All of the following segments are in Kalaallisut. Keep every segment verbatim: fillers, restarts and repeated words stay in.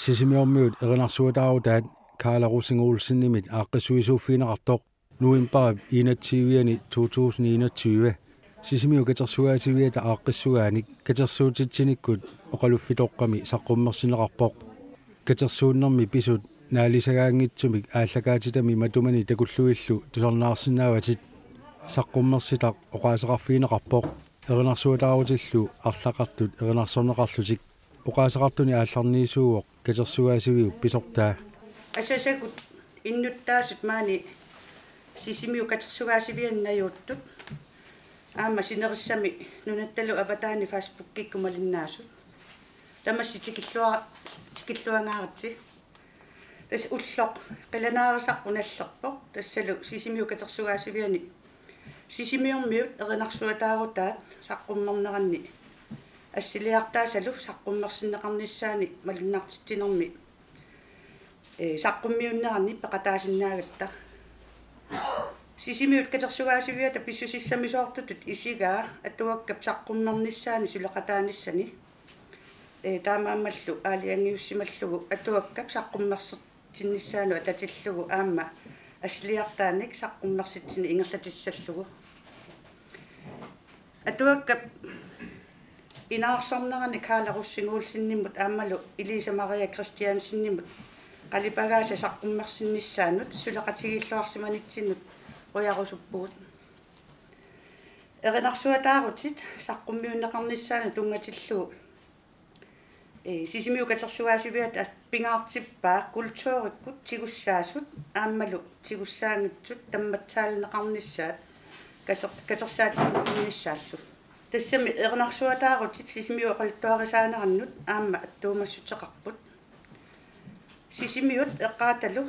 Sisimiormiut erinarsuataarutaat Karla Rosing Olsenimit aaqqissuisuuffigineqartoq novembarip enogtyve-ani to tusind enogtyve Sisimiut Katersugaasiviata aaqqissugaanik katersuutitsinikkut oqaluffitoqqami saqqummersinneqarpoq. Katersuunnermi pisut naalisagaanngitsumik aallakaatitami matumani takullugillu tusarnaarsinnaavatit. Saqqummersitaq oqaaseqarfigineqarpoq erinarsuataarutillu arlaqartut erinarsorneqarlutik. Oqaaseqartuni aallarniisuuvoq katersugaasiviup pisortaa. Asasagut innuttaasut maani Sisimiut Katersugaasivianut najuuttut aamma sinerissami nunattalu avataani Facebookikkut malinnaasut. Tamassi tikillua-, tikilluangaaritsi. Tassa ulloq qilanaarisarput nallerpoq, tassalu Sisimiut Katersugaasiviani Sisimiormiut erinarsuataarutaat saqqummerneranni assiliartaasalu saqqummersinneqarnissaani malunnartitsinermi, ee, saqqummiunneranni peqataasinnaagatta. Sisimiut Katersugaasiviata pissusissamisoortutut isigaa atuakkap saqqummernissaani suleqataanissani, ee, taamaammallu aalajangiussimallugu atuakkap saqqummersertinnissaanut atatillugu aamma assiliartaanik saqqummersitsineq ingerlatissallugu. Atuakkap inaarsornerani Karla Rosing Olsenimut aammalu Elisa Maria Christiansenimut qalipagaasa saqqummersinnissaanut suleqatigiilluarsimanitsinnut qujarusuppugut. Erinarsuataarutit saqqummiunneqarnissaanut tunngatillugu, ee, Sisimiut Katersugaasiviata pingaartippaa kulturikkut tigussaasut aammalu tigussaanngitsut tammatsaalineqarnissaat kater-, katersaatinneqarnissaallu. Tassami erinarsuataarutit Sisimiut oqaluttuarisaanerannut aamma attuumassuteqarput. Sisimiut eqqaatalu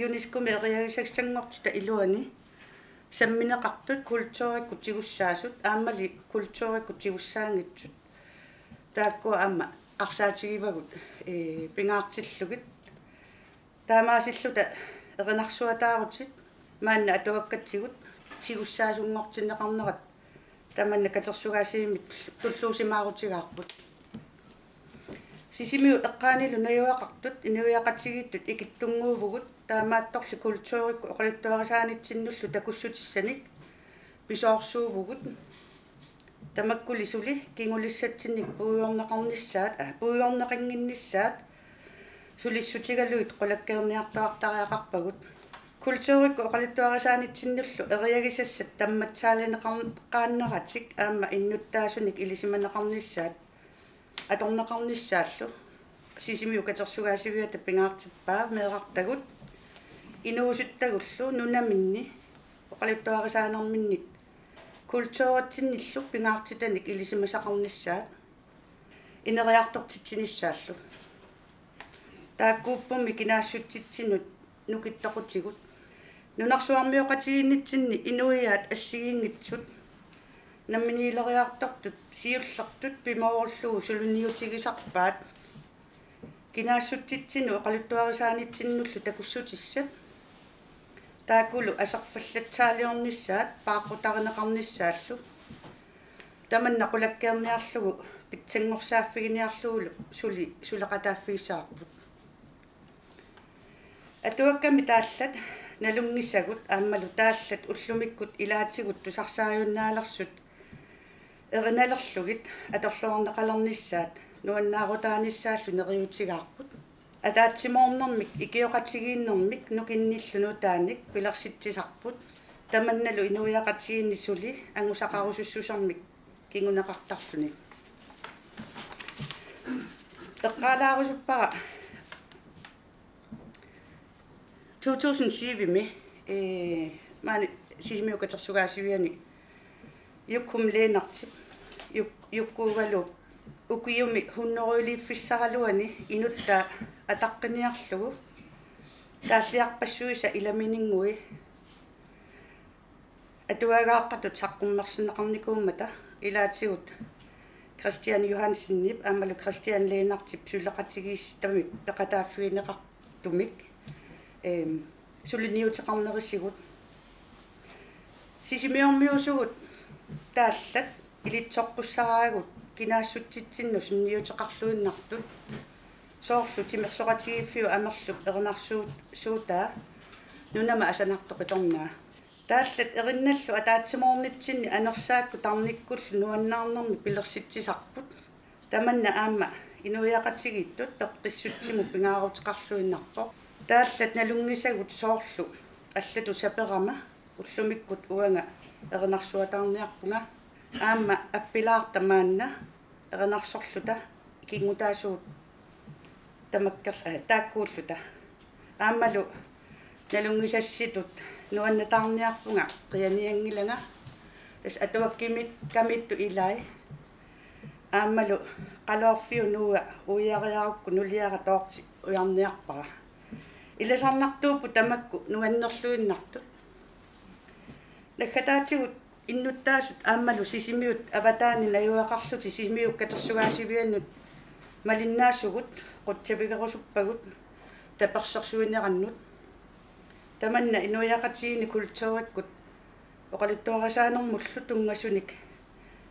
UNESCO-mi eriagisassanngortita iluani sammineqartut kulturikkut tigussaasut aammali kulturikkut tigussaanngitsut taakkua aamma eqqarsaatigivagut, ee, pingaartillugit. Taamaasilluta erinarsuataarutit maanna atuakkatsigut tigussaasunngortinneqarnerat tamanna katersugaasivimmi tulluusimaarutigaarput. Sisimiut eqqaanilu najugaqartut inuiaqatigiittut ikittunnguuvugut, taamaattorli kulturikkut oqaluttuarisaanitsinnullu takussutissanik pisoorsuuvugut. Tamakkuli suli kingulissatsinnik puigorneqarnissaat, aa, puigorneqannginnissaat sulissutigalugit qulakkeerniartuartariaqarpagut. Kulturikkut oqaluttuarisaanitsinnullu eriagisassat tammatsaalineqar-, qaannaratik aamma innuttaasunik ilisimaneqarnissaat atorneqarnissaallu Sisimiut Katersugaasiviata pingaartippaa meerartagut inuusuttagullu nunaminni oqaluttuarisaanerminnik kulturitsinnillu pingaartitanik ilisimasaqarnissaat ineriartortitsinissaallu. Taakkuuppummi kinaassutsitsinut nukittoqutigut. Nunarsuarmioqatigiinnitsinni inuiaat assigiinngitsut namminiileriartortut siullertut pimoorullugu suliniutigisarpaat. Kinaassutsitsinnut oqaluttuarisaanitsinnullu takussutissat taakkulu aserfallatsaaliornissaat paaqqutarineqarnissaallu. Tamanna qulakkeerniarlugu pitsanngorsaaffiginiarlugulu suli suleqataaffigissavarput. Atuakkami taallat nalunngisagut aammalu taallat ullumikkut ilaatigut tusarsaajunnaalersut erinalerlugit atorluarneqalernissaat nuannaarutaanissaallu neriuutigaarput. Ataatsimoornermik ikioqatigiinnermik nukinnillu nutaanik pilersitsisarput. Tamannalu inuiaqatigiinni suli angusaqarusussusermik kinguneqartarluni. Eqqaalaarusuppara to tusind syv-imi, ee, maani Sisimiut Katersugaasiviani Jukkum Lennartip, Juk-, Jukkuugalu ukiumi hunnorujulliffissaraluani inuttaa ataqqiniarlugu taalliarpassuisa ilamininngui atuagaaqqatut saqqummersinneqarnikuummata ilaatigut Christian Johansenip aammalu Christian Lennartip suleqatigiissittamik peqataaffigineqartumik, eem, suliniuteqarnerisigut. Sisimiormiusugut taallat ilitsoqqussaraagut kinaassutsitsinnut sunniuteqarluinnartut Soorlu timersoqatigiiffiup amerlup erinarsuutaa nunama asanartoq qitornaa. Taallat erinnallu ataatsimoornitsinni anersaakkut tarnikkullu nuannaarnermik pilersitsisarput. Tamanna aamma inuiaqatigiittut peqqissutsimut pingaaruteqarluinnarpoq. Taallat nalunngisagut soorlu allatut saperama ullumikkut uanga erinarsuataarniarpunga. Aamma appilaarta maanna erinarsorluta ikinngutaasugut tamakkerl-, eh, taakkuulluta. Aammalu nalunngisassitut nuannataarniarpunga qianianngilanga. Tassa atuakkamiittut ilai. Aammalu Qaloorfiup Nuua uiariarukku nuliara toorti ujarniarpara. Ilisarnartuupput tamakku nuannerluinnartut. Naggataatigut innuttaasut aammalu Sisimiut avataani najugaqarlutik Sisimiut katersugaasiviannut malinnaasugut qutsavigerusuppagut tapersersuinerannut. Tamanna inuiaqatigiinni kulturikkut oqaluttuarisaanermullu tunngasunik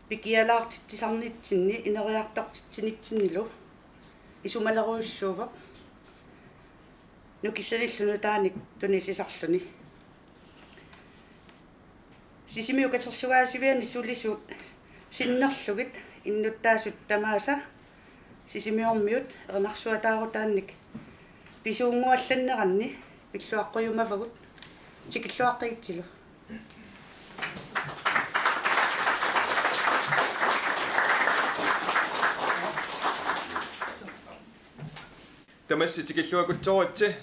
pikialaartitsisarnitsinni ineriartortitsinitsinnilu isumalerujussuuvoq nukissanillu nutaanik tunisisarluni. Sisimiut katersugaasivianni sulisut sinnerlugit innuttaasut tamaasa Sisimiormiut erinarsuataarutaannik pisuunnguallanneranni pilluaqqujumavagut, tikilluaqqigitsilu. Tamassi tikilluakutsooritsi.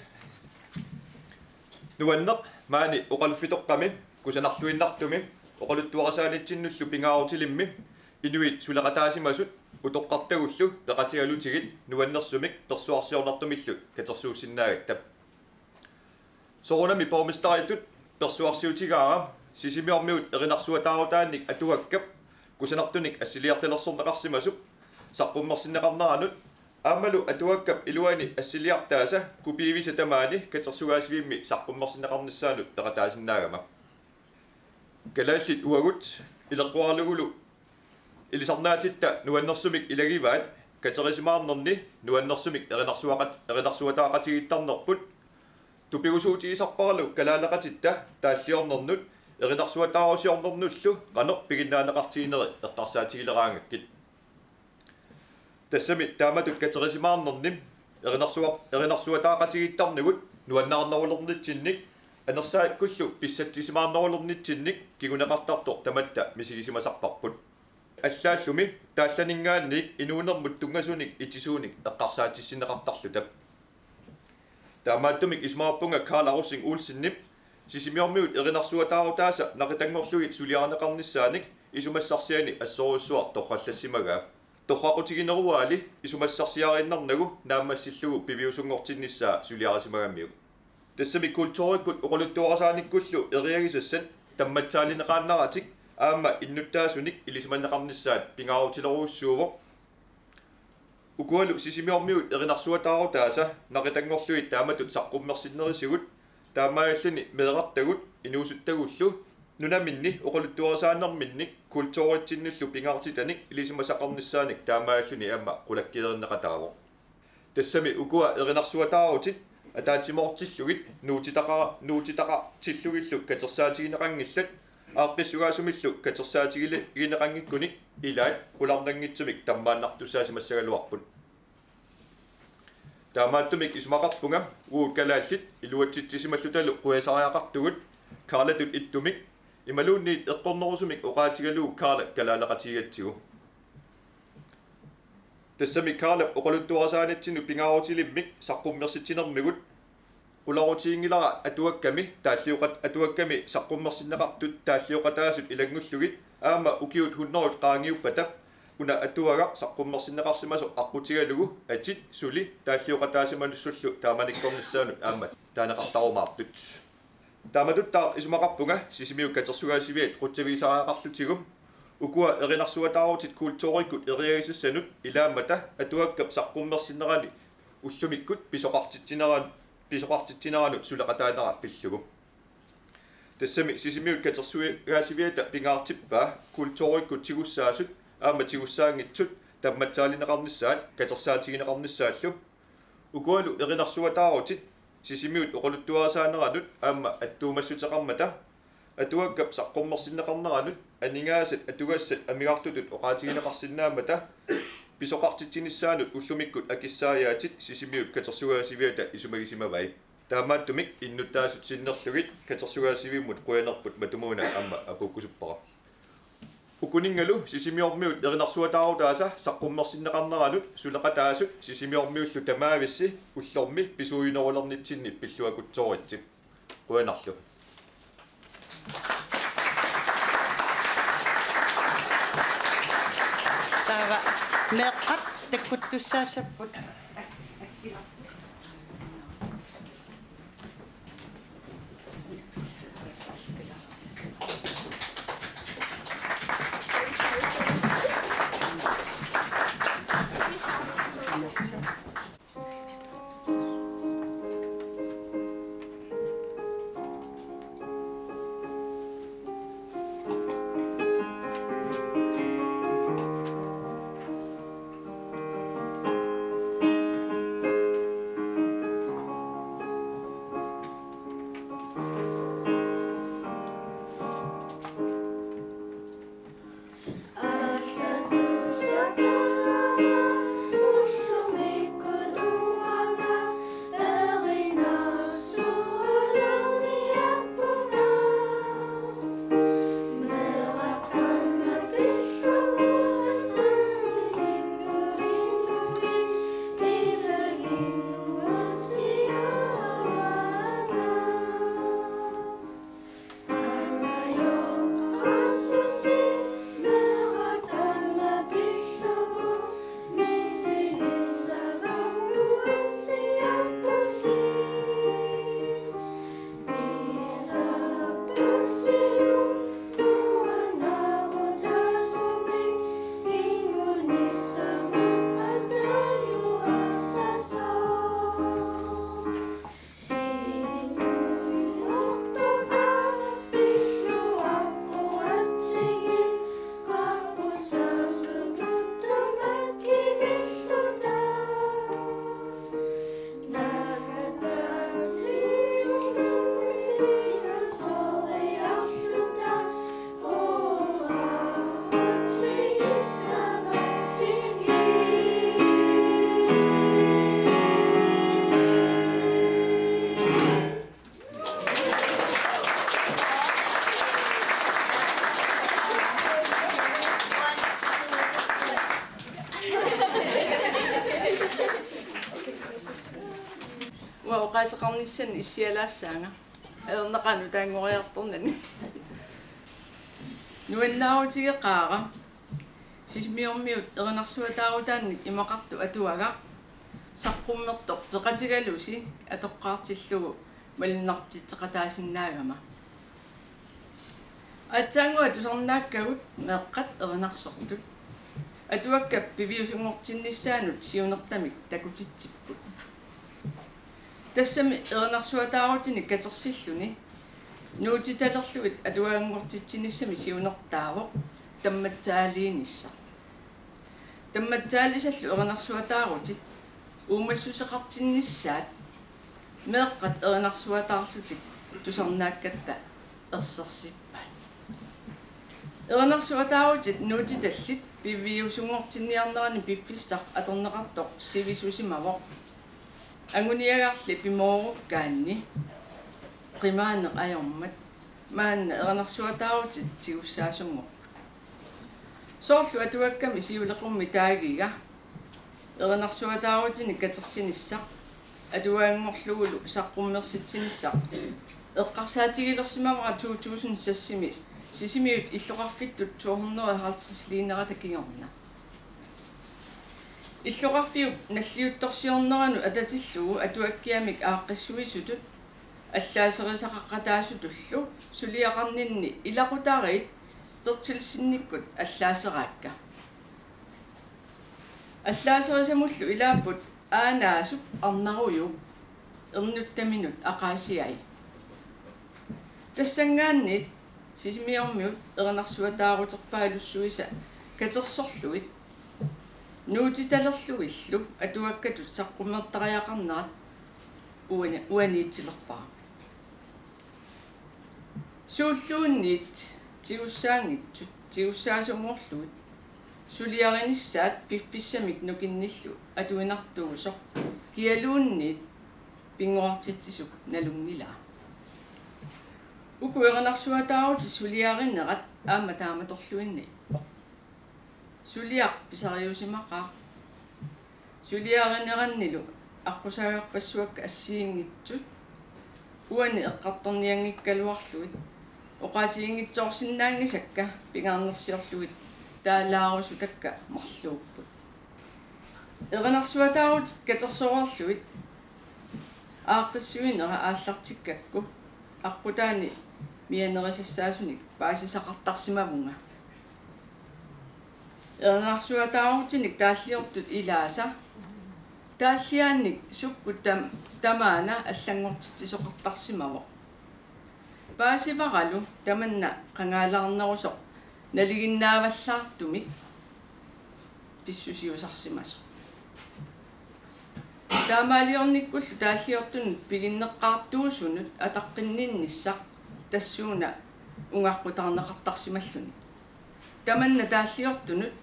Nuanneq maani oqaluffitoqqami kusanarluinnartumi oqaluttuarisaanitsinnullu pingaarutilimmi inuit suleqataasimasut utoqqartagullu peqatigalutigit nuannersumik persuarsiornartumillu katersuussinnaagatta. Soorunami borgmesteritut persuarsiutigaara Sisimiormiut erinarsuataarutaannik atuakkap kusanartunik assiliartalersorneqarsimasup saqqummersinneqarneranut aammalu atuakkap iluani assiliartaasa kopiivisa tamaani katersugaasivimmi saqqummersinneqarnissaanut peqataasinnaagama. Kalaallit uagut ileqquaralugulu ilisarnaatitta nuannersumik ilagivaat katerisimaarnerni nuannersumik erinarsuaqat-, erinarsuataaqatigiittarnerput. Tupigusuutigisarparalu kalaaleqatitta taalliornernut erinarsuataarusiornernullu qanoq piginnaaneqartigineri eqqarsaatigileraangakkit. Tassami taamatut katerisimaarnerni erinarsuaq-, erinarsuataaqatigiittarnigut nuannaarnerulernitsinnik anersaakkullu pissatsisimaarnerulernitsinnik kinguneqartartoq tamatta misigisimasarparput. Allaallumi taallaninngaanniit inuunermut tunngasunik itisuunik eqqarsaatissinneqartarluta. Taamaattumik isumaqarpunga Karl Rosing Olsenip Sisimiormiut erinarsuataarutaasa naqitanngorlugit suliarineqarnissaanik isumassarsiani assorujussuaq torrallassimagaa. Torraqutigineruaali isumassarsiariinnarnagu naammassillugu piviusunngortinnissaa suliarisimagamiuk. Tassami kulturikkut oqaluttuarisaanikkullu eriagisassat tammatsaalineqaannaratik aamma innuttaasunik ilisimaneqarnissaat pingaarutilerujussuuvoq. Ukualu Sisimiormiut erinarsuataarutaasa naqitanngorlugit taamatut saqqummersinnerisigut taamaalilluni meerartagut inuusuttagullu nunaminni oqaluttuarisaanerminni kulturitsinnullu pingaartitanik ilisimasaqarnissaanik taamaalilluni aamma qulakkeerinneqataavoq. Tassami ukua erinarsuataarutit ataatsimoortillugit nuutitaqa-, nuutitaqartillugillu katersaatigineqanngillat, aaqqissugaasumillu katersaatigineqanngikkunik ilaat qularnanngitsumik tammaannartussaasimassagaluarput. Taamaattumik isumaqarpunga uagut kalaallit iluatsitsisimalluta qujasariaqartugut Karlatut ittumik imaluunniit eqqornerusumik oqaatigalugu Karla kalaaleqatigigatsigu. Tassami Karlap oqaluttuarisaanitsinnut pingaarutilimmik saqqummersitsinermigut qularutiginngilara atuakkami taallioqat-, atuakkami saqqummersinneqartut taallioqataasut ilanngullugit aamma ukiut hundredet qaangiuppata una atuagaq saqqummersinneqarsimasoq aqqutigalugu atit suli taallioqataasimanersullu taamanikkornissaanut aamma taaneqartarumaartut. Taamatuttaaq isumaqarpunga Sisimiut katersugaasiviat qutsavigisariaqarlutigu ukua erinarsuataarutit kulturikkut eriagisassanut ilaammata atuakkap saqqummersinnerani ullumikkut pisoqartitsineran-, pisoqartitsineranut suleqataanera pillugu. Tassami Sisimiut katersugaasiviata pingaartippaa kulturikkut tigussaasut aamma tigussaanngitsut tammatsaalineqarnissaat katersaatigineqarnissaallu. Ukualu erinarsuataarutit Sisimiut oqaluttuarisaaneranut aamma attuumassuteqarmata, atuakkap saqqummersinneqarneranut aningaasat atugassat amigartutut oqaatigineqarsinnaammata pisoqartitsinissaanut ullumikkut akissaariaatit Sisimiut katersugaasiviata isumagisimavai. Taamaattumik innuttaasut sinnerlugit katersugaasivimmut qujanerput matumuuna aamma apuukkusuppara. Ukuninngalu Sisimiormiut erinarsuataarutaasa saqqummersinneqarneranut suleqataasut Sisimiormiullu tamaavissi ullormi pisuujunerulernitsinni pilluakutsooritsi. Qujanarlu. Taava meeqqat takkuttussaassapput. Uanga oqaaseqarnissannut issialaassaanga. Ajornaqaaq nutaanngoriartornani. Nuannaarutigeqaara Sisimiormiut erinarsuataarutaannik imaqartoq atuagaq saqqummertoq peqatigalusi atoqqaartillugu malunnartitseqataasinnaagama. Aatsaannguaq tusarnaakkagut meeqqat erinarsortut atuakkap piviusunngortinnissaanut siunertamik takutitsipput. Tassami erinarsuataarutinik katersilluni nuutitalerlugit atuaganngortitsinissamik siunertaavoq tammatsaaliinissaq. Tammatsaalisallu erinarsuataarutit uumassuseqartinnissaat meeqqat erinarsuataarlutik tusarnaakkatta ersersippaat. Erinarsuataarutit nuutitallit piviusunngortinniarnerani piffissaq atorneqartoq sivisusimavoq. Anguniagarli pimoorukkaanni qimaaneq ajormat maanna erinarsuataarutit tigussaasunngoq. Soorlu atuakkami siuleqummi taagiga erinarsuataarutinik katersinissaq atuaganngorlugulu saqqummersitsinissaq eqqarsaatigilersimavara to tusind seksimi Sisimiut illoqarfittut to hundrede og halvtreds-liinerata kingorna. Illoqarfiup nalliuttorsiorneranut atatillugu atuakkiamik aaqqissuisutut allaaserisaqaqataasutullu suliaqarninni ilaqutariit Berthelsennikkut allaaseraakka. Allaaserisamullu ilaapput Aanaasup Arnarujuup ernuttaminut aqaasiai. Tassanngaanniit Sisimiormiut erinarsuataaruterpaalussuisa katersorlugit Nuutitalerlugillu atuakkatut saqqummertariaqarnerat uani-, uaniitsilerpara. Suulluunniit tigussaanngitsut tigussaasumoorlugit suliarinissaat piffissamik nukinnillu atuinartuusoq kialuunniit pinnguartitsisup nalunngilaa. Uku erinarsuataarutit suliarinerat aamma taamatorluinnarpoq. Suliaq pisariusimaqaaq. Suliarinerannilu aqqusaagarpassuakka assigiinngitsut uani eqqartornianngikkaluarlugit oqaatiginngitsoorsinnaanngisakka pingaarnersiorlugit taalaarusutakka marluupput. Erinarsuataarutit katersoreerlugit aaqqissuinera aallartikkakku aqqutaani mianerisassaasunik paasisaqartarsimavunga. Erinarsuataarutinik taalliortut ilaasa taalliaannik sukkut tam-, tamaana allanngortitsisoqartarsimavoq. Paasivaralu tamanna qangaalaarnerusoq nalinginnaavallaartumik pissusiusarsimasoq. Taamaaliornikkullu taalliortunut piginneqqaartuusunut ataqqinninnissaq tassuuna ungaqqutaarneqartarsimalluni. Tamanna taalliortunut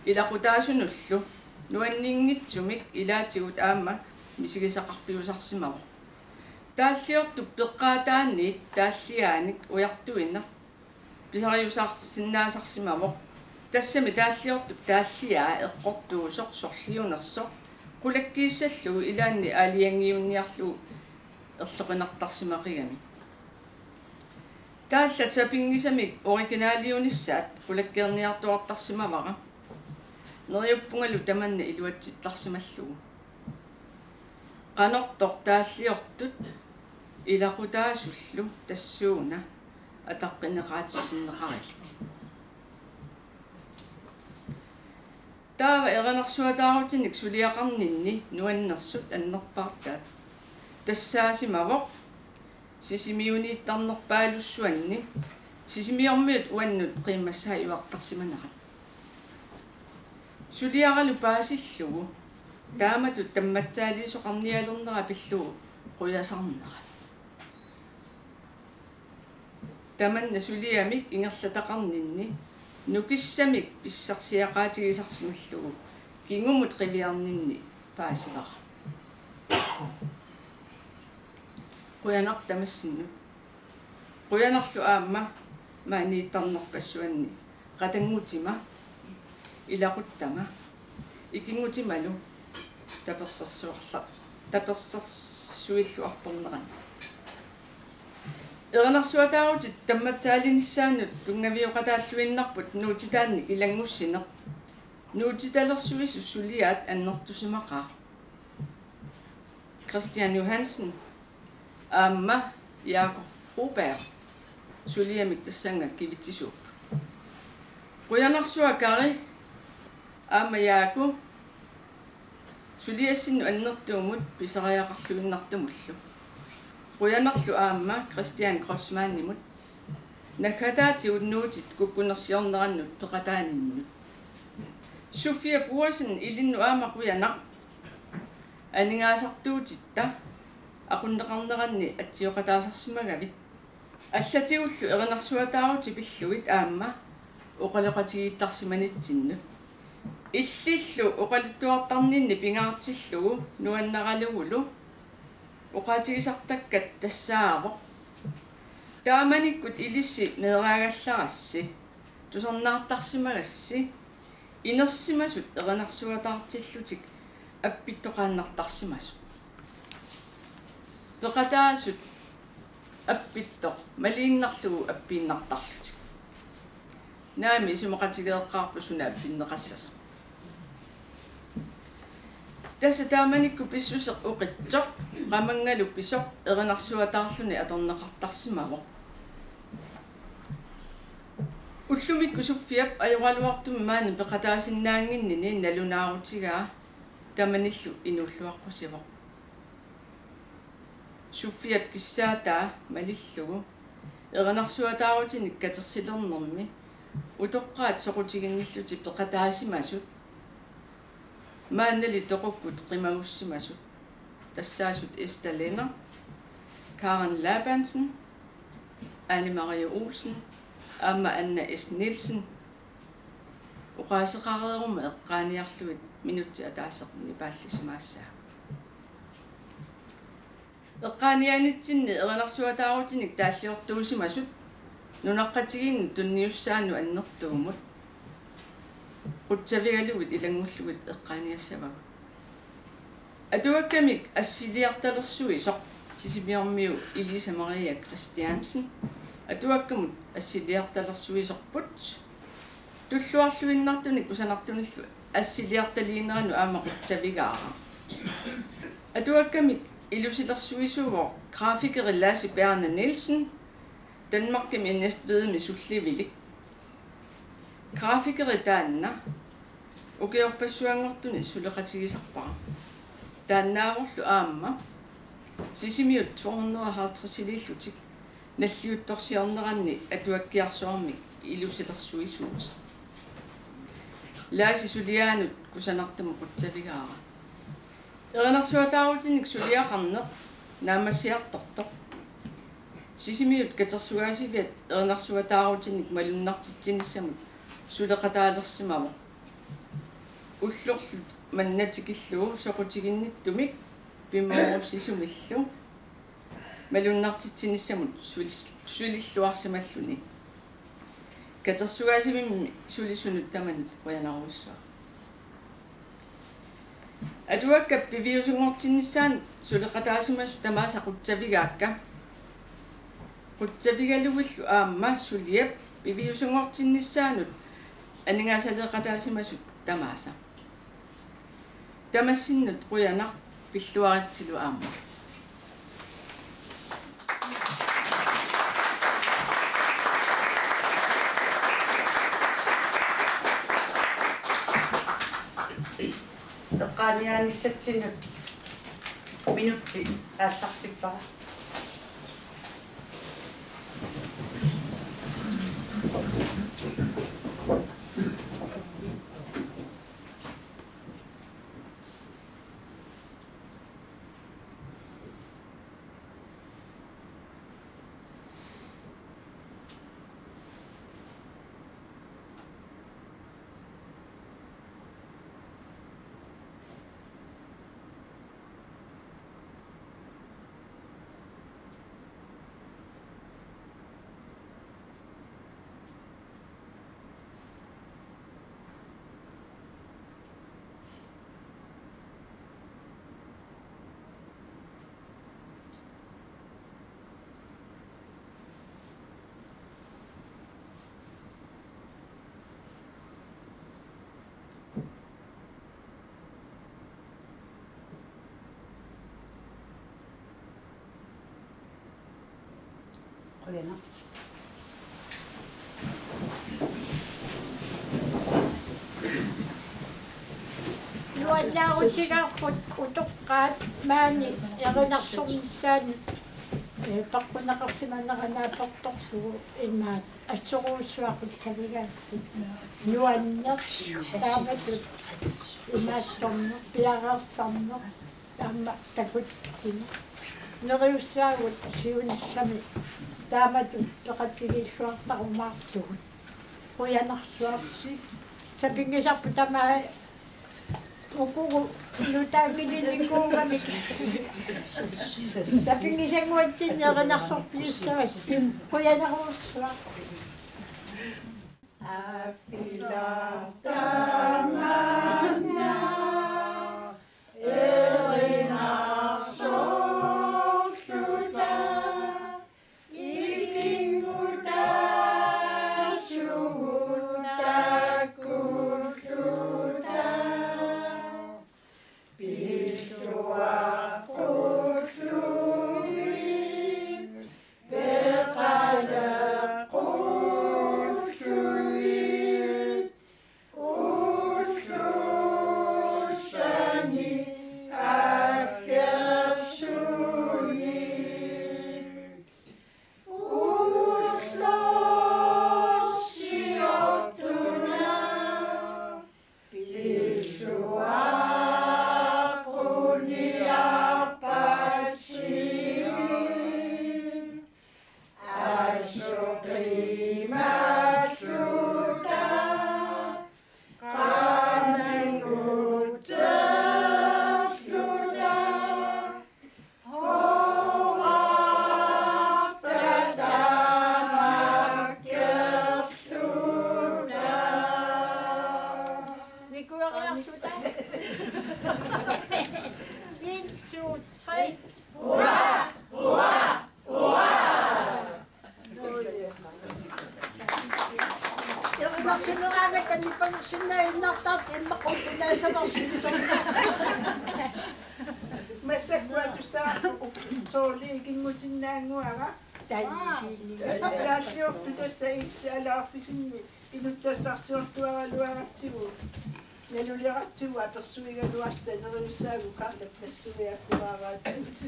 ilaqutaasunullu nuanninngitsumik ilaatigut aamma misigisaqarfiusarsimavoq. Taalliortup peqqaataaniit taalliaanik ujartuineq pisariusarsinnaasarsimavoq. Tassami taalliortup taalliaa eqqortuusoq sorliunersoq qulakkiissallugu ilaanni aalajangiunniarlugu erloqinartarsimaqigami. Taallat sapinngisamik originaaliunissaat qulakkeerniartuartarsimavara. Neriuppungalu tamanna iluatsittarsimallugu. Qanortoq taalliortut ilaqutaasullu tassuuna ataqqinneqaatissinneqarilik. Taava erinarsuataarutinik suliaqarninni nuannersut annerpaartaat tassaasimavoq Sisimiuniittarnerpaalussuanni Sisimiormiut uannut qiimmassaajuartarsimanerat. Suliaralu paasillugu taamatut tammatsaaliisoqarnialernera pillugu qujasarnera. Tamanna suliamik ingerlataqarninni nukissamik pissarsiaqaatigisarsimallugu kingumut qiviarninni paasivara. Qujanaq tamassinnut. Qujanarlu aamma maaniittarnerpassuanni qatanngutima, ilaquttama, ikinngutimalu tapersersuarla-, tapersersuilluartornerani. Erinarsuataarutit tammatsaalinissaannut tunngavioqataalluinnarput nuutitaannik ilanngussineq. Nuutitalersuisoq suliaat annertusimaqaaq. Christian Johansen aamma Jakob Froberg suliamik tassannga kivitsisuupput. Qujanarsuaq Kari aamma Jaaku suliassinnut annertuumut pisariaqarluinnartumullu. Qujanarlu aamma Christian Kreutzmannimut naggataatigut nuutit kukkunersiornerannut peqataaninnut. Sofia Boasen ilinnut aamma qujanaq aningaasartuutitta aqunneqarneranni atsioqataasarsimagavit. Allatigullu erinarsuataarutit pillugit aamma oqaloqatigiittarsimanitsinnut. Illillu oqaluttuartarninni pingaartillugu nuannaralugulu oqaatigisartakkat tassaavoq: Taamanikkut ilissi neeraagallarassi, tusarnaartarsimagassi, inersimasut erinarsuataartillutik appittoqaannartarsimasoq. Peqataasut appittoq maliinnarlugu appiinnartarlutik. Naamik, isumaqatigeeqqaarpoq suna appinneqassasoq. Tassa taamanikkut pissuseq oqitsoq, qamanngalu pisoq erinarsuataarluni atorneqartarsimavoq. Ullumikkut Sofiap ajoraluartumik maani peqataasinnaannginnini nalunaarutigaa tamanillu inuulluaqqusivoq. Sofiap kissaataa malillugu erinarsuataarutinik katersilernermi utoqqaat soqutiginngillutik peqataasimasut Maannali toqukkut qimagussimasut, tassaasut Esther Lennert, Karen Labansen, Anne Marie Olsen aamma Anna S. Nielsen, oqaaseqareeruma eqqaaniarlugit minutsit ataaseq nipaallisimaassaaq. Eqqaaniaanitsinni erinarsuataarutinik taalliortuusimasut nunaqqatigiinnut tunniussaannut annertuumut qutsavigalugit ilanngullugit eqqaaniassavagut. Atuakkamik assiliartalersuisoq Sisimiormiu Elisa Maria Christiansen, atuakkamut assiliartalersuisorput, tulluarluinnartunik kusanartunillu assiliartaliineranut aamma qutsavigaara. Atuakkamik ilusilersuisuuvoq grafikeri Lasse Bjarne Nielsen, Danmarkimi næstvedmi sullivilik. Grafikeri taanna ukiorpassuanngortuni suleqatigisarpara. Taannaavorlu aamma Sisimiut to hundrede og halvtredsiliillutik nalliuttorsiorneranni atuakkiarsuarmik ilusilersuisuusoq. Lasse suliaanut kusanartumut qutsavigaara. Erinarsuataarutinik suliaqarneq naammassiartortoq Sisimiut katersugaasiviat erinarsuataarutinik malunnartitsinissamut suleqataalersimavoq. Ullorlu manna tikillugu soqutiginnittumik pimoorussisumillu malunnartitsinissamut sulis-, sulilluarsimalluni. Katersugaasivimmi sulisunut tamanut qujanarujussuaq. Atuakkat piviusunngortinnissaannut suleqataasimasut tamaasa qutsavigaakka. Qutsavigalugillu aamma suliap piviusunngortinnissaanut aningaasaleeqataasimasut tamaasa. Tamassinnut qujanaq, pilluaritsilu aamma. Eqqaaniaanissatsinnut minutsi aallartippara. Qujanaq. Nuannaarutigaarput utoqqaat maani erinarsornissaanut, eh, paqqunaqarsimanera naapertorlugu imaat assorujussuaq qutsavigaassi. Nuanneq taamatut imaattorneq piareersarneq. Taama takutitsineq. Neriussaagut siunissami taamatut peqatigiilluartarumaartugut. Qujanarsuaq. Sapinngisarput tamaat ukuugut nutaanngilinnikuugamik. Sapinngisannguatsinni erinarsorpisussavassi. Qujanarsuaq. Apilaartamanna erinarsorluta ikinngutaasugut takkulluta pilluaqqullugit peqaleqqullugit ullussani aggersunik ullorsiortuna pilluaq En, to, tre. Hurra! Hurra! Hurra! Erinarsuneraanermi taanna panersinnaaginnartartut immaqa qullunaasavarsilusorna. Massakkut atussaapput soorlu ikinngutinnaannguara. Taisiinni. Taalliortut tassa ilsi alaarfisinni inuttassarsiortuaraluaratsigu. Naluleratsigu apersuigaluarta neriussaagut Karlap nassuiaakkuaaraatigut.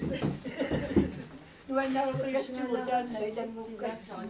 Nuannareqatsigu taanna ilanngukkatsigu.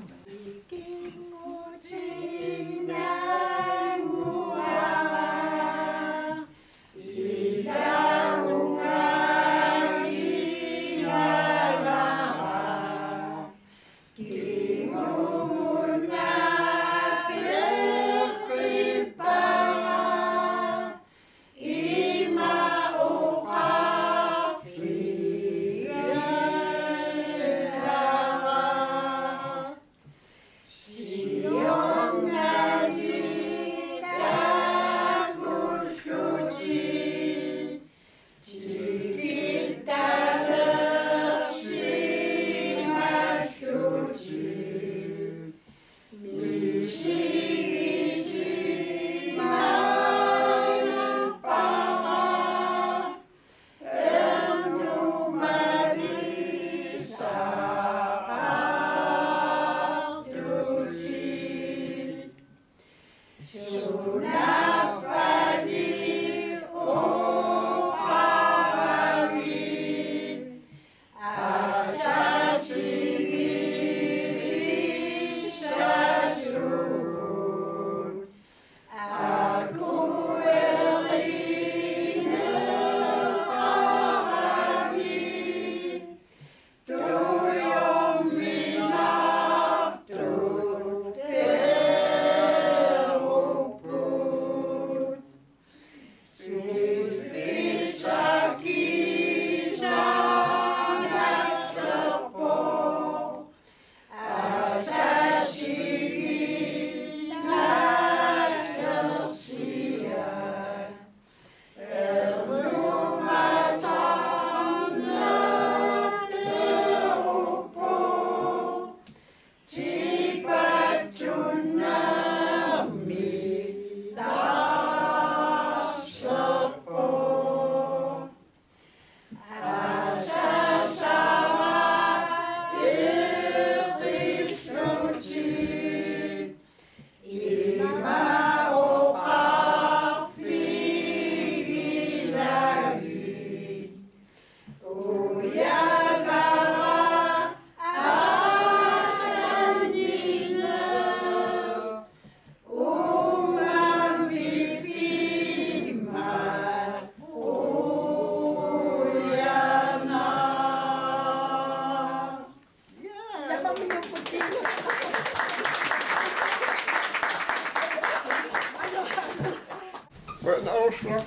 Qujanarsuaq,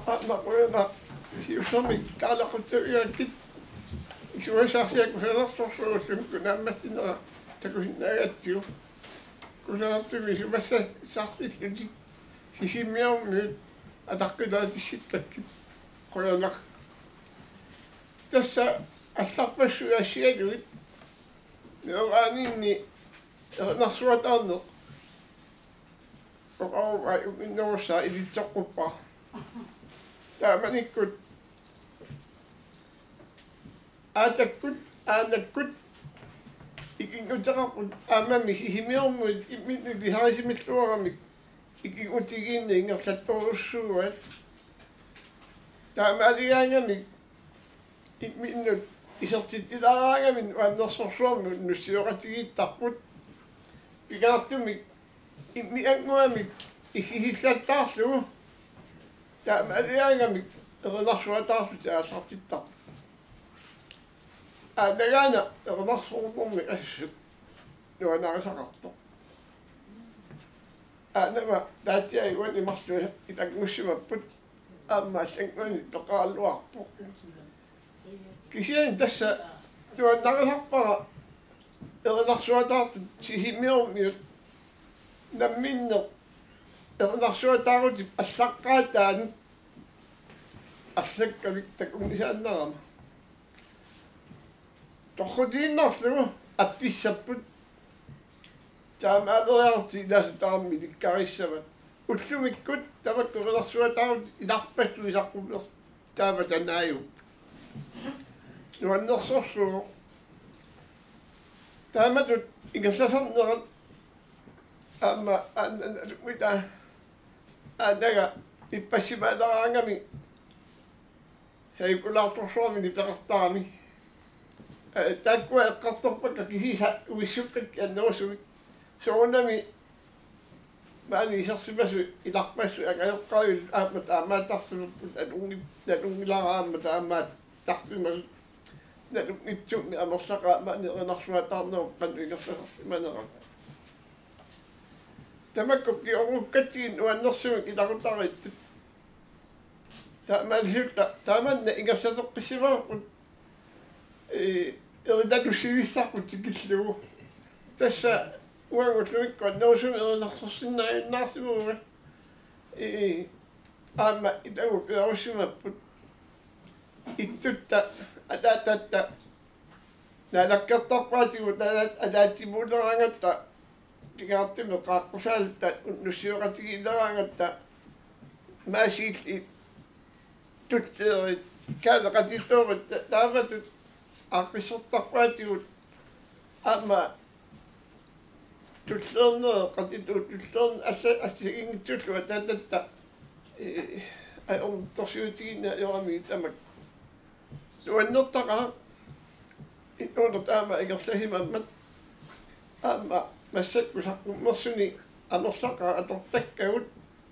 aamma qujanaq siussamik taalaquttavigaakkit. Isumasaarsiaq kusanarsorsuulluni naammassineq takusinnaagatsigu. Kusanartumik isumassaarsilluni Sisimiormiut ataqqinaatissikkakkit. Qujanaq. Tassa allarpassuit assigalugit meeraaninni erinarsuataarneq oqaruvai uminnerussaa ilitsoqquppara. Taamanikkut aatakkut aanakkut ikinnguteqarput aammami Sisimiormiut imminnut ilisarisimilluaramik ikinngutigiinneq ingerlattorujussuugaat. Taamaaligaangamik imminnut isertitsilaaraangamik nuannersorsuarmut nuussioqatigiittarput. Pingaartumik imminnut annguamik ikissillattaarlugu. Taamaaligaangamik erinarsuataarlutik aallartittarput. Aajuna erinarsornermik assut nuannarisaqartoq. Aajuna taatsiaiguani marluk ilanngussimapput aamma allannguani peqaraluarpoq. Kisianni tassa nuannarisarpara erinarsuataartut Sisimiormiut namminneq erinarsuataarutip allaqqaataani arlakkamik takunnisaannarama. Torrutiinnarlugu appissapput. Taamaaleriarlutik ilaasutaramik ilikkarissavat. Ullumikkut tamakku erinarsuataarutit ilarpassui saqqummersut taama tanaajup. Nuannersorsuuvoq. Taamatut ingerlasarnerat aamma aannanalumita aanaga ippassimaaneraangami sajukkulaartorsuarmini peqartarami. Ee, taakkua eqqartorpakka kisiisa uissukkakka annerusumik. Soorunami maani isersimasut ilarpassui angajoqqaavillu aamma taamaattarsimapput, nalunngip-, nalunngilara aamma taamaattarsimasut. Nalunngitsummi amerlaqaat maani erinarsuataarnerup qanoq ingerlasarsimanerani. Tamakku kingornukkatsigit nuannersumik ilaqutariittut. Taamaalilluta taamanna ingerlateqqissimavarput, ee, erinatussivissaarput tikillugu. Tassa uagut ullumikkut annerusumik erinarsorsinnaajunnaarsimavunga. Ee, aamma ilagut peerussimapput. Ittutta, ataatatta, naalakkertarpaatigut, ataat-, ataatsimuuleraangatta, pingaartumik qaaqqusaalluta, unnussioqatigiileraangatta, maasiilli tulleerit, kaaleqatitoorit, ta-, taamatut aaqqissortarpaatigut, aamma tulleernerit, qatituut tulleernerit, alla-, assigiinngitsullu ataatatta, ee, ajornartorsiutigineq ajoramigit tamakku. Nuannertaqaaq, inuuneq taama ingerlasimammat, aamma massakkut saqqummersuni amerlaqaat atortakkagut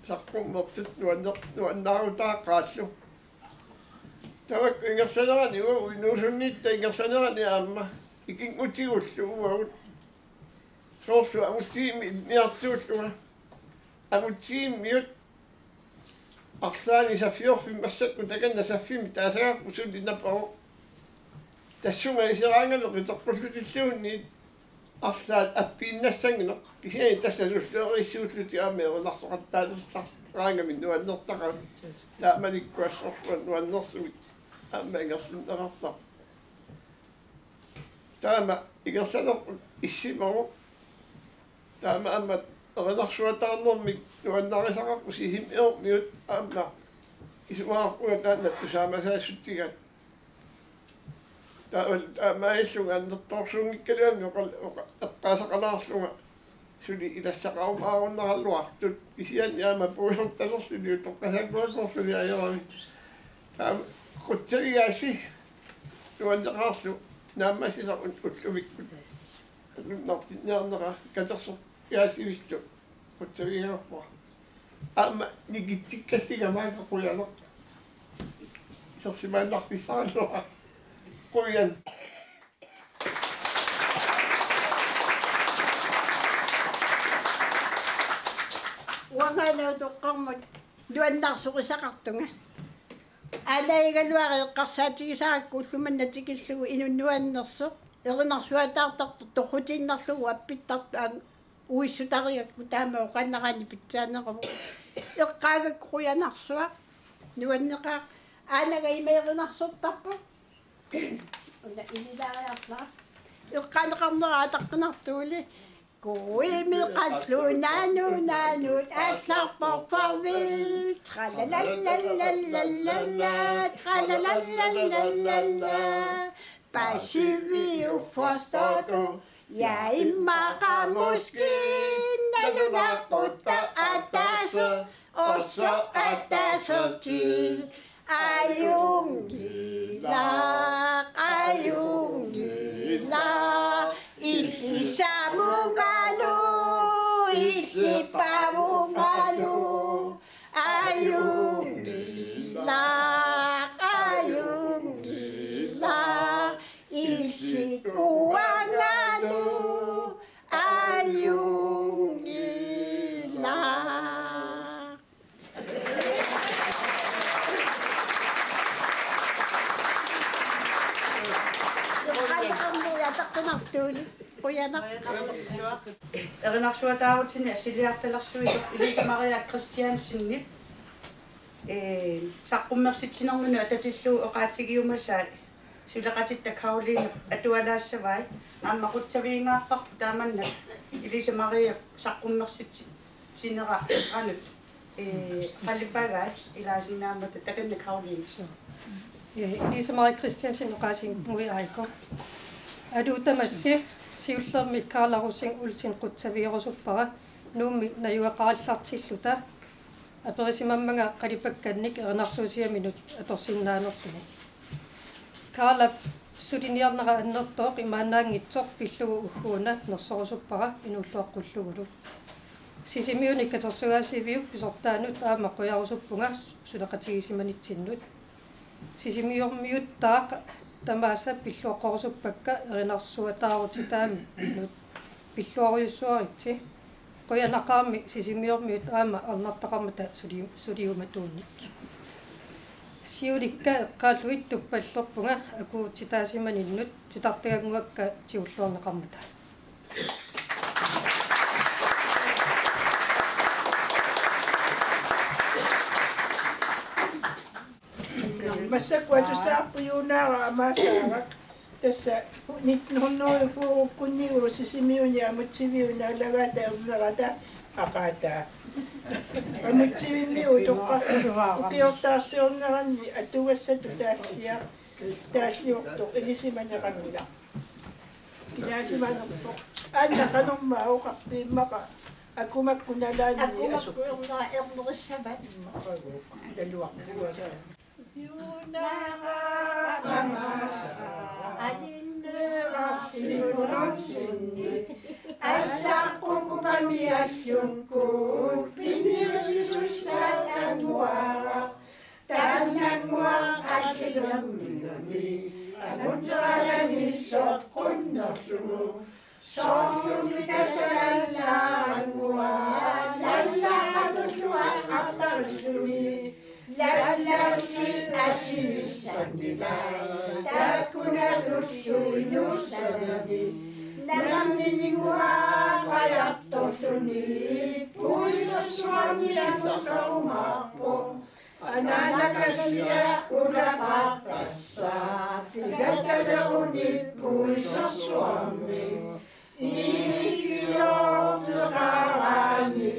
saqqummersut nuanner-, nuannaarutaaqaarlu. Tamakku ingerlanerani uagut inuusunniitta ingerlanerani aamma ikinngutigullu uagut. Soorlu Amutsiimi ilinniartuullunga. Amutsiimiut arlaanni saffiorfimmi massakkut takanna saffimmi taasagaqarput suli napavoq. Tassunga iseraangami qiteqqullutilluunniit arlaat appiinnassanngineq. Kisianni tassa sulluariissuullutik aamma erinarsoqattaalertartaramik nuannertaqaaq. Taamanikkut assorsuaq nuannersumik aamma ingerlanneqartarpoq. Taama ingerlanerput issimavoq. Taamaammat erinarsuataarnermik nuannarisaqarpusi Sisimiormiut aamma isumaqarpunga taanna tusaamasaassutsigaat. Taava taamaalillunga annertoorsuunngikkaluarlunga oqa-, oqa-, eqqaasaqalaarlunga suli ilassaqarumaarunaraluartut kisianni aamma puigortalerluni utoqqasaakkuakkoorluni ajorami. Taava qutsavigaassi nuanneqaarlu naammassisarput ullumikkut. Allunnartinniarnera katersorpiaasivillu qutsavigaarpara. Aamma nikitsikkassiga maanga qujanaq. Isersimaannarfissaraluara. Qujan. Uangaana utoqqarmut nuannaarsorisaqartunga. Aalajangigaluartoq eqqarsaatigisarakku ulloq manna tikillugu inuk nuannersoq, erinarsuataartartoq, torrutiinnarlugu appittartoq, ang-, uissutarigakku taama oqannerani pitsaaneruvoq. Eqqaagakku qujanarsuaq, nuanneqaaq, aanaga ima erinarsortarpoq. Una ililaariarlara. Eqqaaneqarnera ataqqinartuuli. Kuimi qallunaanut naanut allarpoq farvel. Tralalala, tralalala. Paasiviuk, forstår du? Ja, immaqa måske. Nalunaaqutaq ataaseq, oso ataaseq til. Ajunngilaq, ajunngilaq. Illit samungalu, illit pavungalu. Ajunngilaq, ajunngilaq, illit uangalu, ajunngilaq. Qanoq ataqqinartuuli. Qujanaq. Erinarsuataarutsinni assiliartalersuisoq Elisa Maria Christiansenip Ee, saqqummersitsinermini atatillugu oqaatigiumasaat suleqatitta Karoline atualaassavai, aamma qutsavigingaarparput taamannak Elise Marie saqqummersitsinera qanoq, ee, qalipagai ilaasinnaammata, takanna Karoline. Ee, Elise Marie Christiansen oqaasinnguit aiko. Aluu tamassi, siullermik Karla Rosing Olsen qutsavigerusuppara Nuummi najugaqarallartilluta. Aperisimammanga qalipakkannik erinarsuusiaminut atorsinnaanerluni. Karlap suliniarnera annertooq imaannaanngitsoq pillugu ugguuna nersorusuppara inuulluaqqullugulu. Sisimiuni katersugaasiviup pisortaanut aamma qujarusuppunga suleqatigisimanitsinni. Sisimiormiuttaaq tamaasa pilluaqqorusuppakka erinarsuataarutitaaminnut. Pilluarujussuaritsi. Qujanaqaarmi Sisimiormiut aamma arnartaqarmata suli-, suliumatuunnik. Siulikka eqqaallugit tuppallerpunga akuutitaasimanninnut titartagannguakka tigulluarneqarmata. Massakkut atusaarpujuunaara amaasaagaq. Tassa nitten hundrede fyrrekkunnigu Sisimiuni Amutsiviup naalagaata ernerata aqaataa. Amutsivimmi utoqqartoq ukiortaarsiorneranni atugassatut taalliaq taalliortoq ilisimaneqanngilaq. Ilaasimanersoq. Anna qanormaa oqarpiuk immaqa akumakku nalaanni. Akumakku asuk. Erna-, ernerissavat. Immaqa naluarpugut. Juunara amasa alinneerarsikulunsinni assaqqukupami allukkut piniusisussaat anguara. Taannannguaq allilerminami anguteralani soqqunnerlugu. Soorlumi tassa lallaannguaq, lallaqatulluaq artarilluni. Lallalli asiissanngilai, taakkunatullu inuussanani. Namminnguaq qajartorluni, puisersuarmi anguterumaarpoq. Anaanakasia unapaartassa pigattaleruni puisersuarmi. Ikiorteqarani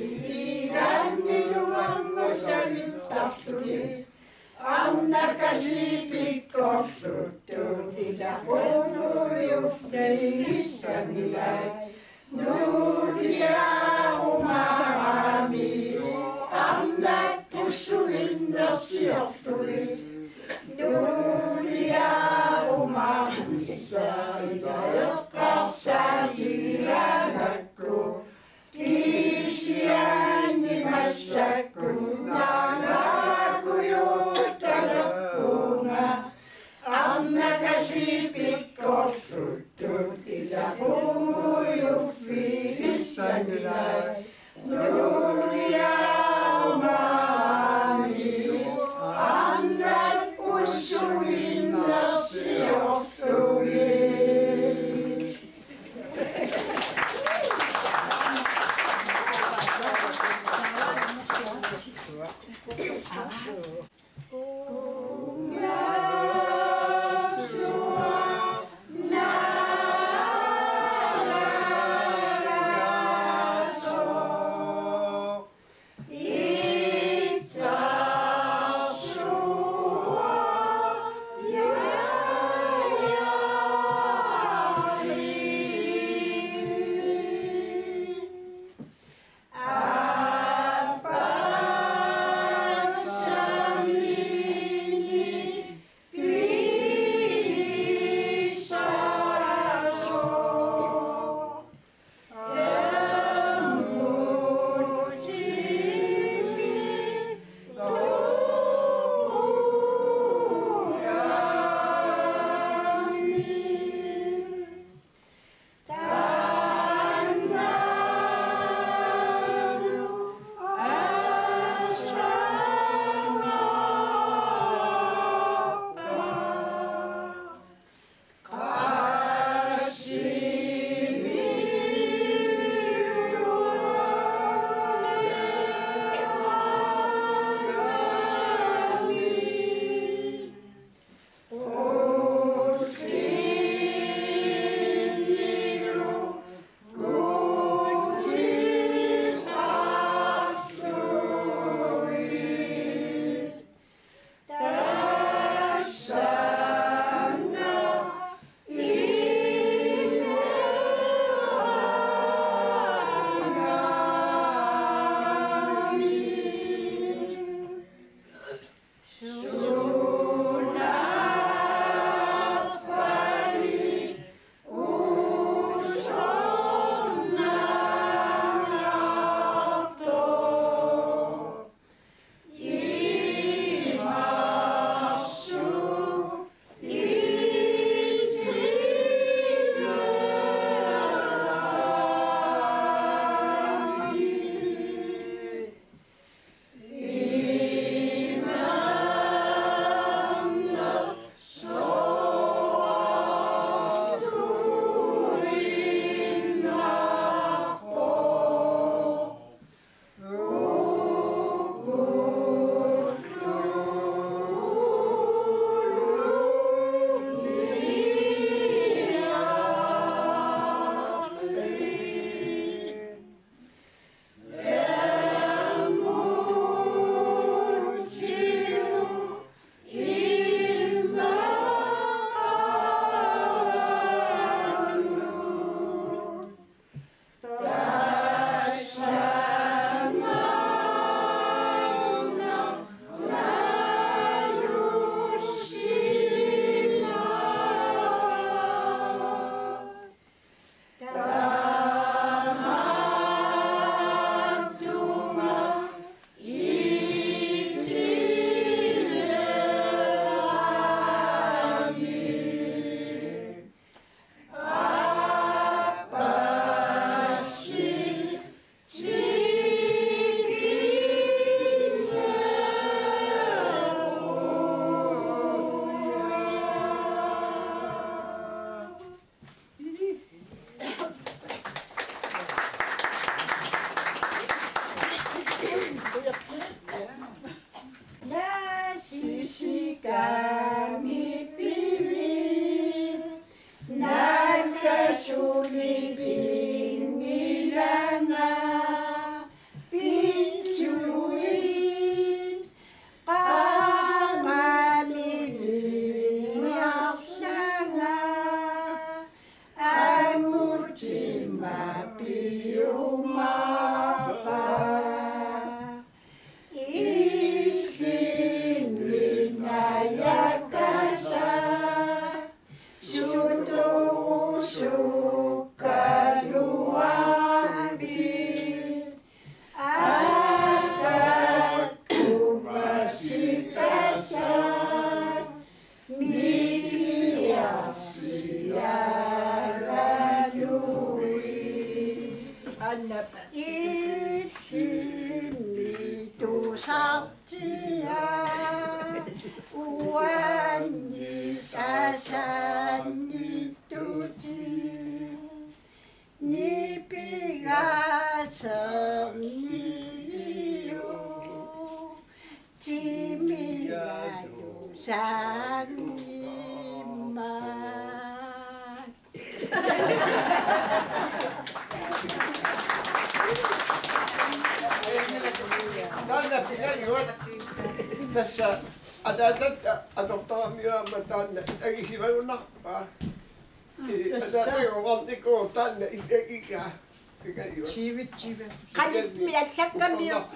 ilaanniluarngussavittarluni. Arnakasiit pikkorluttut ilaqunnguujuffigissanngilai. Nuuliarumaarami arnat pussuinnersiorlugit. Nuuliarumaarnissaq ila eqqarsaatigigaangakku. Kisianni massakkut naangaakujuttarpunga. Arnakasiit pikkorluttut ilaqunnguujuffigissanngilai. Nuuliarumaarami Kami pivi, nafasuli pingilanga, pitsui, qamani niarsanga, angutima piumapa. Illinnajakasa, sutuusukkaluapi, akakkumasikasa, mikiarsiagalui. Annap illimmi tusartia, uanni tasanni tuti. Nipigaserniu timigalusanngimmat. Taanna pingajuat. Tassa ataatatta atortaramiuk aamma taanna agisivagunarpaa. Tassa. Taanna iga. Qanit miallakkamiuk.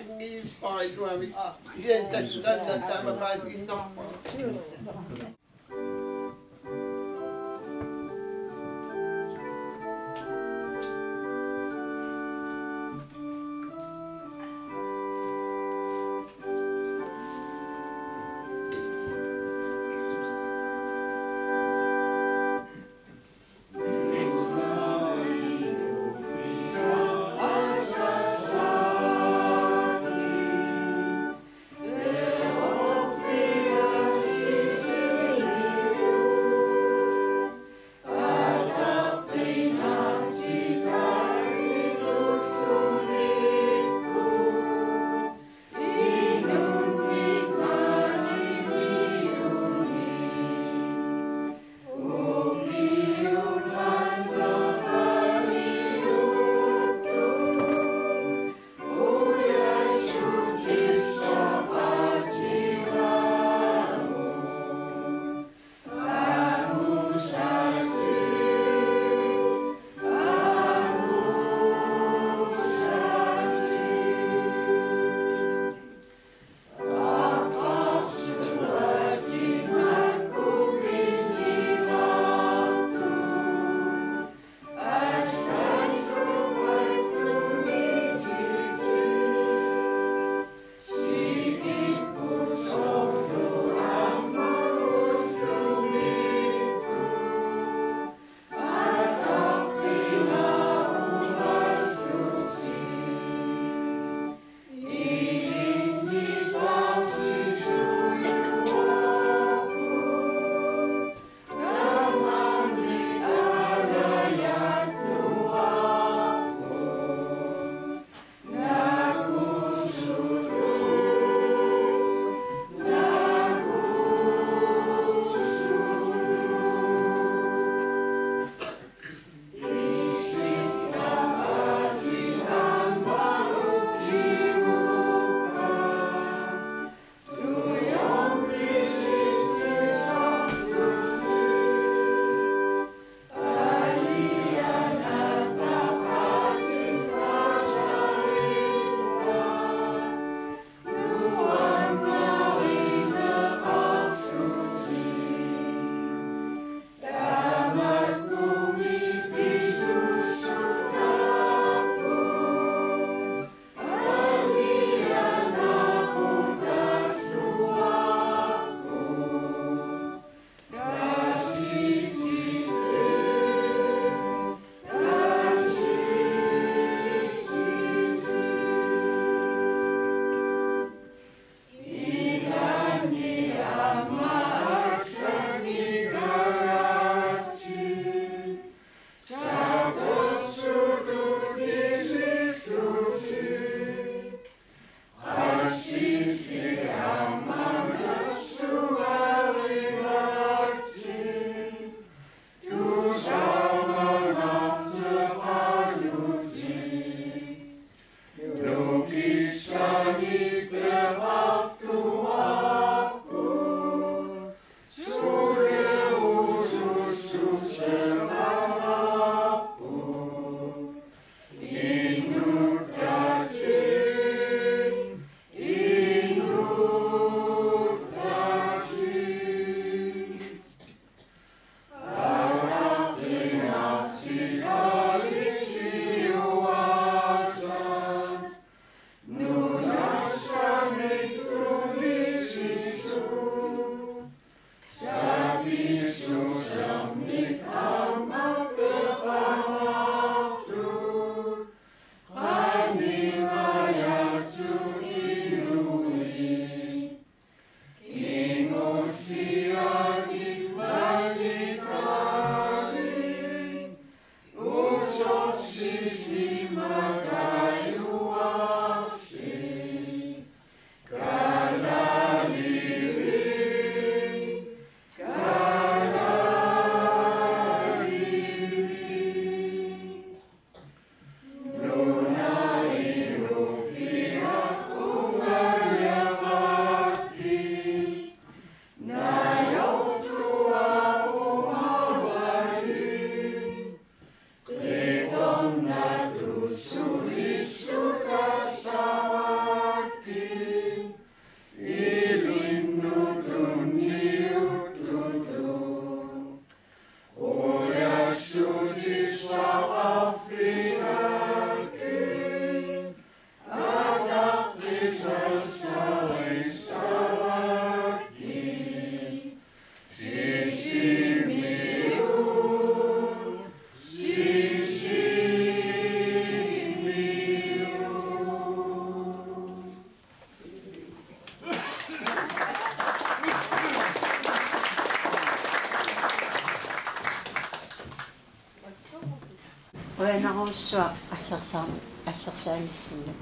Qujanarsuaq aggersaar-, aggersaanissinni.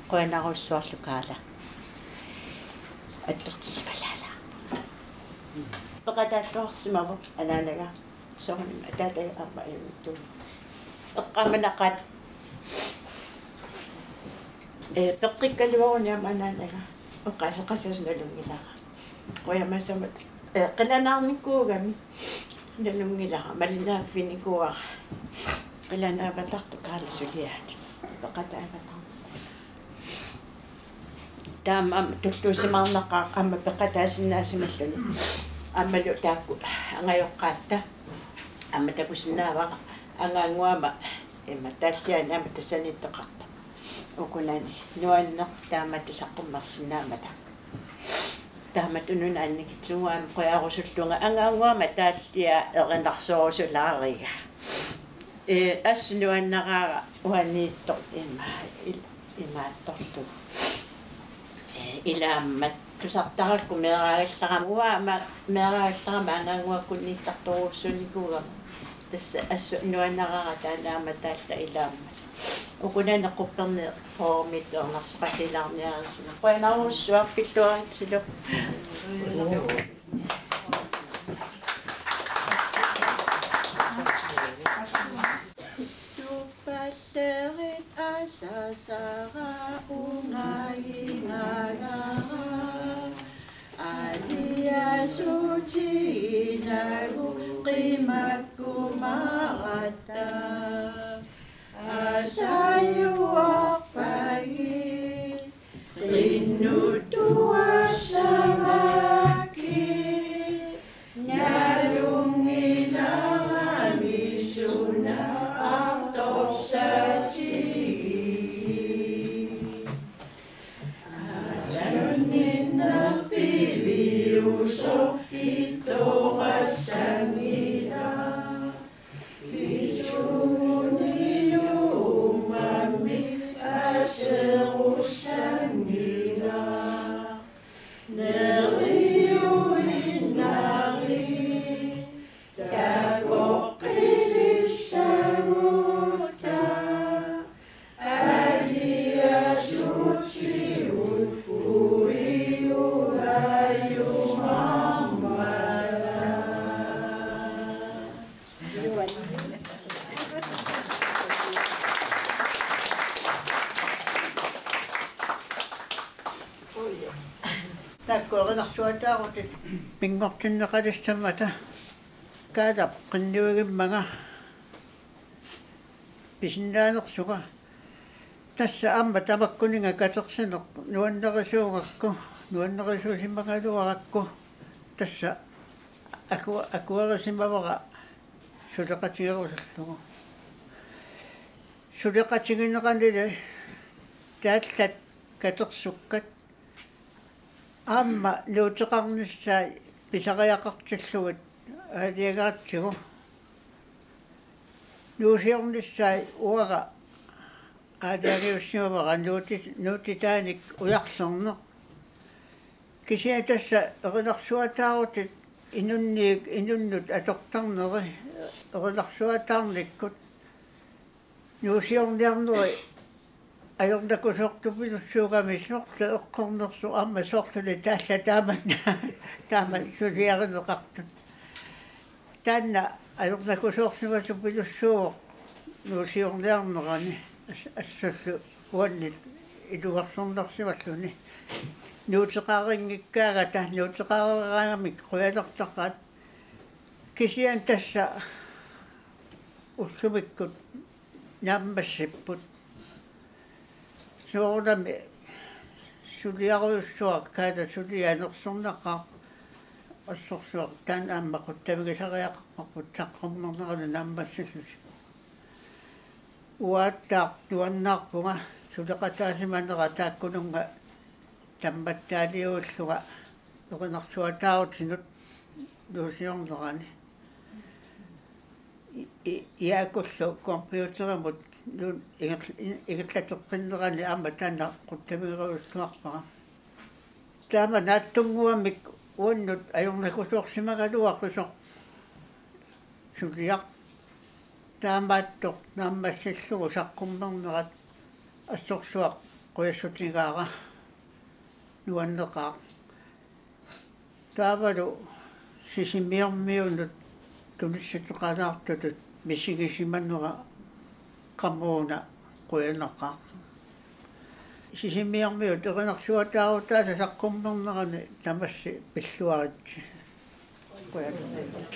Qujanarsuarlu Kaala. Attortissimalaala. Peqataalluarsimavoq anaanaga. Soorunami ataataga aamma ajunngitsuuvoq. Eqqaamanaqaat. Ee, peqqikkaluaruni aamma anaanaga. Oqaaseqassasoq nalunngilara. Qujamaasagut, ee, qilanaarnikuugami nalunngilara. Malinnaaffiginikuuara. Qilanaavatartoq Kaala suliaat. Peqataavatartoq. Taama aamma tulluusimaarnaqaaq aamma peqataasinnaassimalluni. Aammalu taakku angajoqqaatta. Aamma takusinnaavara angaannguama imma taalliaani aamma tassaniittoqartoq. Ukunani nuanneq taamatut saqqummersinnaammata. Taamatut una annikitsunnguamik qujarusullunga angaannguama taalliaa erinarsorusulaariga. Ee, assut nuannaraara uaniittoq ima il-, imaattorlugu. Ee, ilaammat tusartarakku meeraagallarama, uanga aamma meeraagallarama angaannguakkunniittartorujussuunikuugama. Tassa assut nuannaraara taanna aamma taallat ilaammat. Ukunani qupperneq formit erinarsoqatigilaarniarisinnaapput. Qujanarsuaq pilluaritsilu. Tuppallerit asasara ungajingajara. Aliasuutiinagu qimakkumaratta. Asajuarpagi qinnuttuassavakki. Nalunngilarami suna artorsaatigit. Asanninnerpiviusoq ittoqassanngilaq. Pisuunnilu uummammik aserussanngilaq. Neriuinnari takoqqilissagutta. Aliasuutigut kuiguajumaarmata. Taakku erinarsuataarutit pinngortinneqalissammata Kaalap qinnuigimmanga pisinnaanersunga. Tassa aamma tamakkuninnga katersineq nuannerisuugakku, nuannerisuusimagaluarakku. Tassa aku-, akuerisimavara suleqatigerusullugu. Suleqatigineranili taallat katersukkat aamma nuuteqarnissaat pisariaqartillugit aalajangersigu. Nuusiornissaat uanga aalajangiussimavara nuuti-, nuutitaanik ujarlerneq. Kisianni tassa erinarsuataarutit inunniik-, inunnut atortarneri erinarsuataarnikkut. Nuusiorniarneri ajornakusoortupilussuugami sorleq eqqornersoq aamma soorluli taallat taamanna taama suliarineqartut. Taanna ajornakusoorsimasupilussuuvoq nuusiorniarnerani as-, assullu uannit iluarsornarsimalluni. Nuuteqarinngikkaangata, nuuteqareeraangamik qujanartaqaat. Kisianni tassa ullumikkut naammassipput. Soorunami suliarujussuaq Kaala suliaq nersornaqaaq assorsuaq taanna aamma quttavigisariaqarparput saqqummernerani naammassillusi. Uattaaq nuannaarpunga suleqataasimanera taakkununnga tammattaaliullunga erinarsuataarutinut nuusiornerani. I-, i-, Jaakullu computerimut nuun inger-, ingerlatoqqinnerani aamma taanna quttavigerujussuarpara. Taama naatsunnguamik uannut ajornakusoorsimagaluaqisoq suliaq. Taamaattoq naammassillugu saqqummernerat assorsuaq qujassutigaara, nuanneqaaq. Taavalu Sisimiormiunut tunissuteqalaartutut misigisimanera qamuuna qujanaqaaq. Sisimiormiut erinarsuataarutaasa saqqummernerani tamassi pilluaritsi. Qujanaq.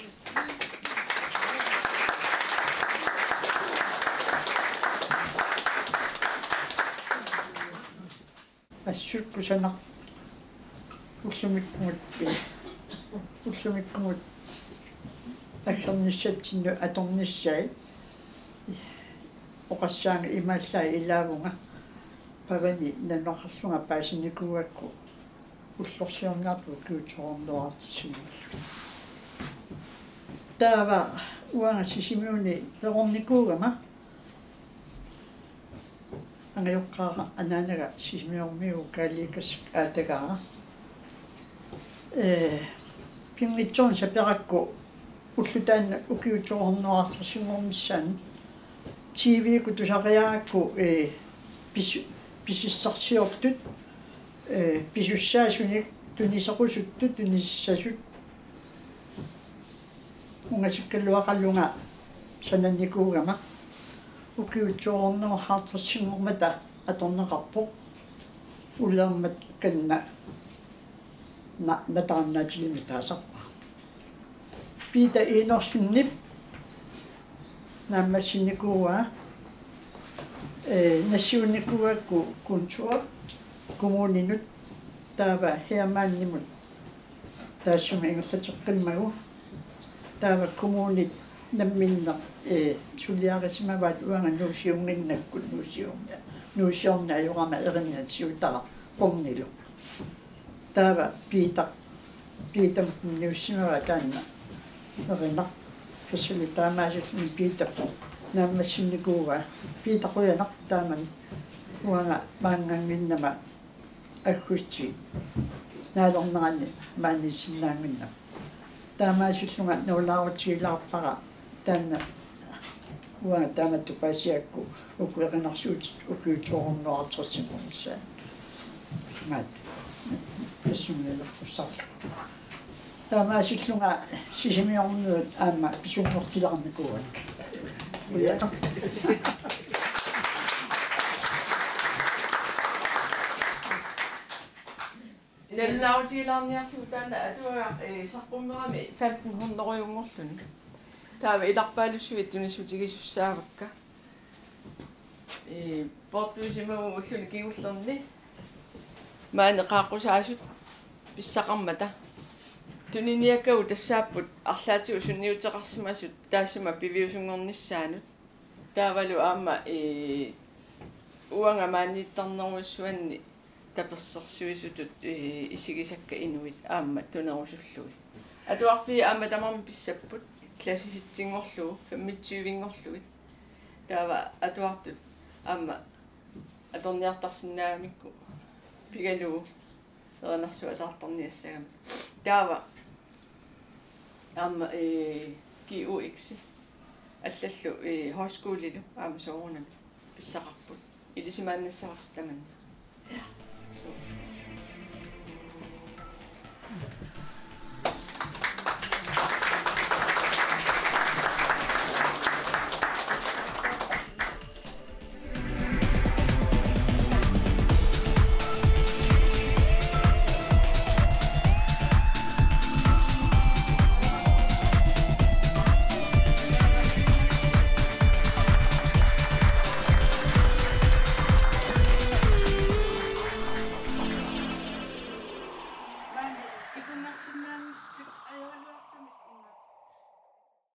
Assut kusanaq ullumikkumut, ullumikkumut aggernissatsinnut atornissaat oqassaanga, imaallaat ilaavunga pavani nanoqarlunga paasinikuugakku ullorsiorniartut ukiut to hundrede artisimullu. Taava uanga Sisimiuni perornikuugama angajoqqaara anaanaga Sisimiormiuup kaaliikasik aatagaara. Ee, pinngitsoornut saperakku ulloq taanna ukiut to hundrede artisimullu missaani T V-kkut tusariarakku, ee, pis-, pisissarsiortut, ee, pisussaasunik tuniseqqusuttut, tunisissasut ungasikkaluaqalunga sananikuugama ukiut to hundrede artisimullu atorneqarpoq, ulermat kanna na-, nataarnaatilimmik taasarpaat. Peter Enoksenip naammassinikuuaa, ee, nassiunnikuugakku kultur kommuninut, taava Hermannimut taassuma ingerlateqqimmagu, taava kommunit namminneq, ee, suliarisimavaat uanga Nuussiunnginnakkut, Nuussiorn-, Nuussiorneq ajorama erinat siutara Bornilu. Taava Peter, Peter niussimavaa taanna erinaq. Tassalu taamaasilluni Peter naammassinnikuuaa. Peter, qujanaq taamani. Uanga maannannginnama aggustip naalornerani maaniissinnaannginnama. Taamaasillunga nuulaarutigilaarpara taanna uanga taamatut paasiakku uku erinarsuutit ukiut to hundrede artisimullu missaani. Maat. Tassunga ilerpussarlu. Taamaasillunga Sisimiormiut aamma pisunngortilaarnikuuakka. Ujaqa. Nalunaarutigilaarniarlugu taanna atuagaq, ee, saqqummerami femten hundrede-unngorluni. Taava ilarpaalussuit tunissutigisussaavakka. Ee, poortuisimaguit ulluni kingullerni maani qaaqqusaasut pissaqarmata. Tuniniakkagut tassaapput arlaatigut sunniuteqarsimasut taassuma piviusunngornissaanut. Taavalu aamma, ee, uanga maaniittarnerujussuanni tapersersuisutut, ee, isigisakka inuit aamma tunerusullugit. Atuarfiit aamma tamarmik pissapput, klassisitsinngorlugu, femogtyvinngorlugit. Taava atuartut aamma atorniartarsinnaagamikku pigalugu erinarsuataartarniassagami. Taava aamma, ee, G U X allallu, ee, højskolilu aamma soorunami pissaqarput. Ilisimaannassavarsi tamanna.